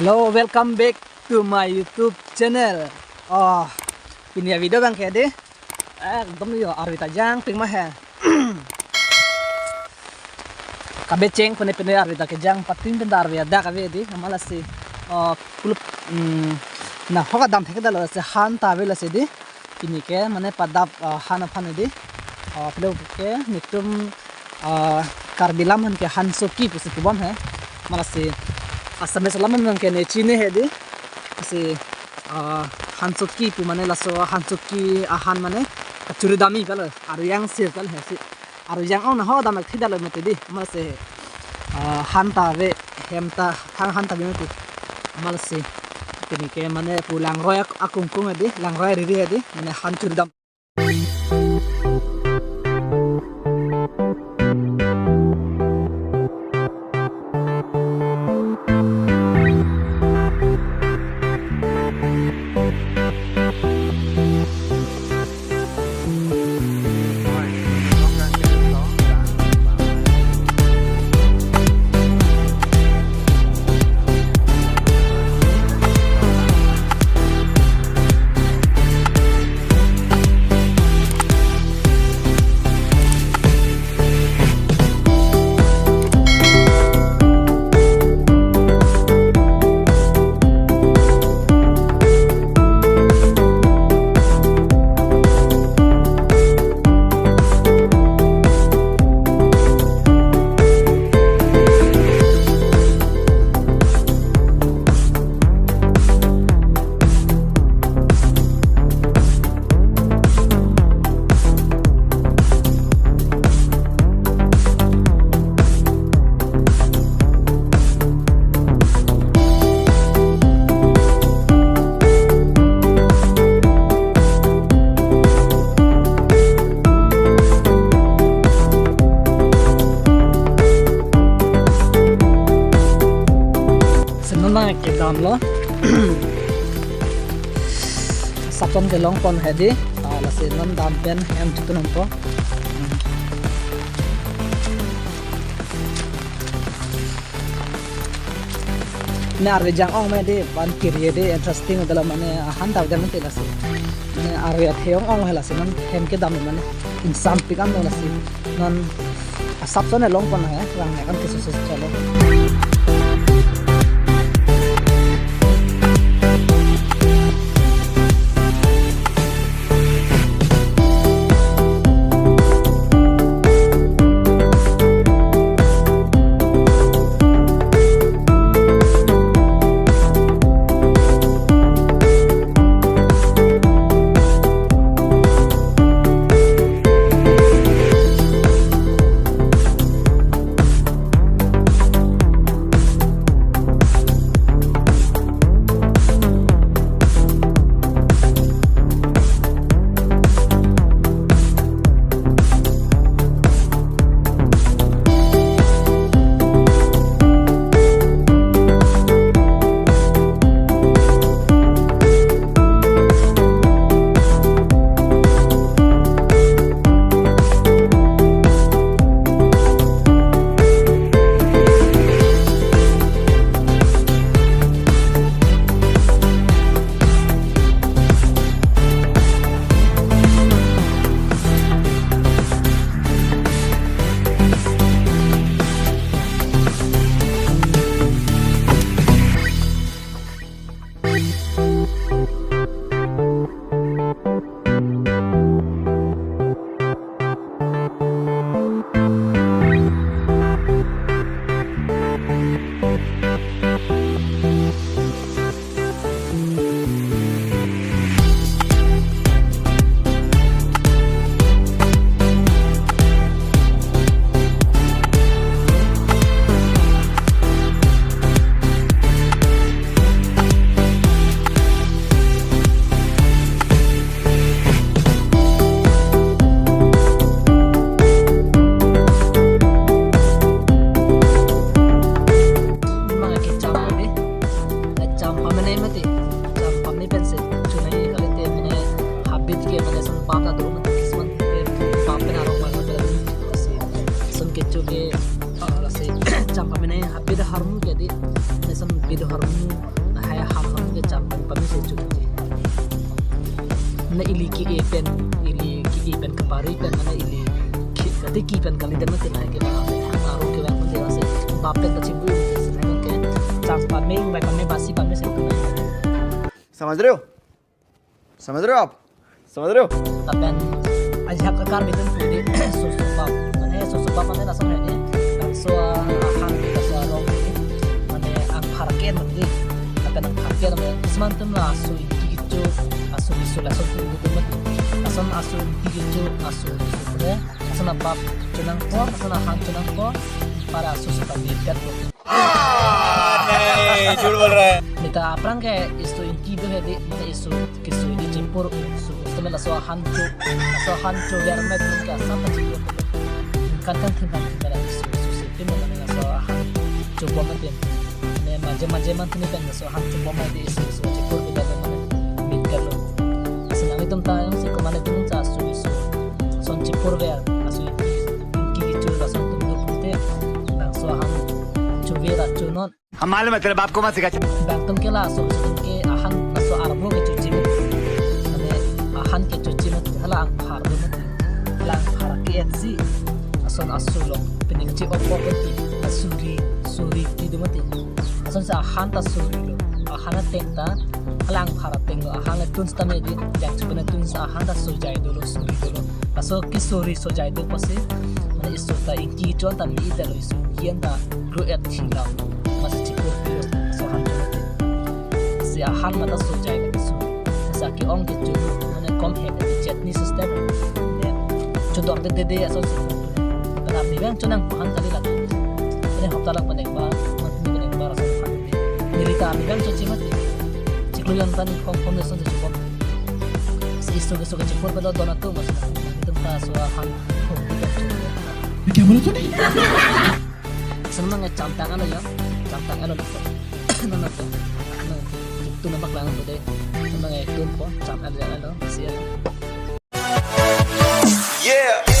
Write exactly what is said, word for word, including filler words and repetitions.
Hello, welcome back to my YouTube channel. Oh, pini avideo abang ke dei. Ekdom yo arve ta jangpik ma he. Kabecheng pune pune arve ta kejang, patin pen ta arve adak ave dei. Amat lasi, oh, kulup, mm, nahok adam thek dalo lasi han ta ave lasi dei. Pini ke mane padap, ah, han aphan dei. Ah, pilo ke netum, ah, Karbi alam aphan ke hansoki pusi kebom he. Amat lasi Assamese alam aphan ke ne chini he dei. Lasi, ah, hansoki pu mane laso hansoki ahan mane kachuri dam-i kali, arjang sir kali he si. Arjang ong nahok adam thek dalo mati dei. Amat lasi, ah, han ta ave, hem ta, thang han ta ave mati. Amat lasi pini ke mane pu langroi ak-, akungkung dei, langroi riri dei, mane han churi dam. Lasi non nangkedamlo. Asapson kelong pon he dei. Ah, lasi non dam pen hem chitun po. Ne arve jang ong me dei, van kiri dei, interesting dei lo mane, ahan ta dam te lasi. Ne arve athe ong ong he lasi non hem kedam mane insampik an lo lasi. Non asapson long pon he, rang ne kan ke susu chalo. Lahai ahan atum ke cham pen pame se chu. Na ili ke-e pen, ili ke-e pen kapari pen, na ili ke, katiki pen kali dam mati, lahai ke ba, hang aru ke ba mati, lasi bap pen ta chibu, lasi ke cham pame, bai pame, basi pame se. समझ रहे हो? समझ रहे हो आप? समझ रहे हो? Lapen ajahak akar bitum pudi, soso bap. Mane soso bap mane lason hedi. Laso ahan, laso arong hedi. Mane angphar ke mati. Lapen angphar ke mane kisman atum la aso ingki kecho, aso keso lason atum mati. Lason aso ingki kecho, aso keso le, lason abap chonangpo, lason ahan chonangpo, para aso soso ta mepet lo. नहीं, झूठ बोल रहा है। Neta aphrang ke iso ingki do hedi, mane iso keso hedi chepur, iso, iso mane laso ahan cho, laso ahan chover amat ke asap ta chepur. Kan kan thim kan thim kan iso, iso si tim mane laso ahan chobom amat. Ne maje maje man thini pen laso ahan chobom amat iso, iso chepur kita pen mane mit kalo. Asin ami atum ta si komat atum ta aso iso, son chepur ver, aso ingki kecho lason atum do pute, laso ahan chover achonon. हम मालूम है, तेरे बाप को मत सिखा। Bang atum ke laso, atum ke ahan laso arvo kechoji mati. Mane ahan kechoji mati, hala angphar do mati. Hala angphar ke-etji. Lason aso along pini kechi-op-op mati. Asuri, suri ti do mati. Lasonsi ahan ta suri lo. Ahan ateng ta, hala angphar ateng lo. Ahan le tun sitame di, jang chupene tun sa ahan ta sojai dolo, suri dolo. Laso kesuri sojai do apotsi, mane iso ta ingki chon ta mi-et lo, iso ingki an ta gro-et thilo. Masi chepur pilo, laso ahan chon te. Si ahan mata sojai lo iso. Sa ke-ong kecho, mane kom he ke chutney system. Ne, chodor de de de aso si. Pen ami bang chonangpo ahan kali la. Pen hopta lang pen ekbar, mane pen ekbar aso ahan. Neli ta ami bang choji mati. Chiklo yon ta ni kom kom le son si chobom. Si iso keso kechepur pelo don atum mas. Itum ta so ahan. ये क्या बोला तूने? Lason nang cham tang alo ya. Cham tang alo lo. Nang nang. Nang tu nang bak lang tu de. Nang tu po cham alo alo. Si alo. Yeah.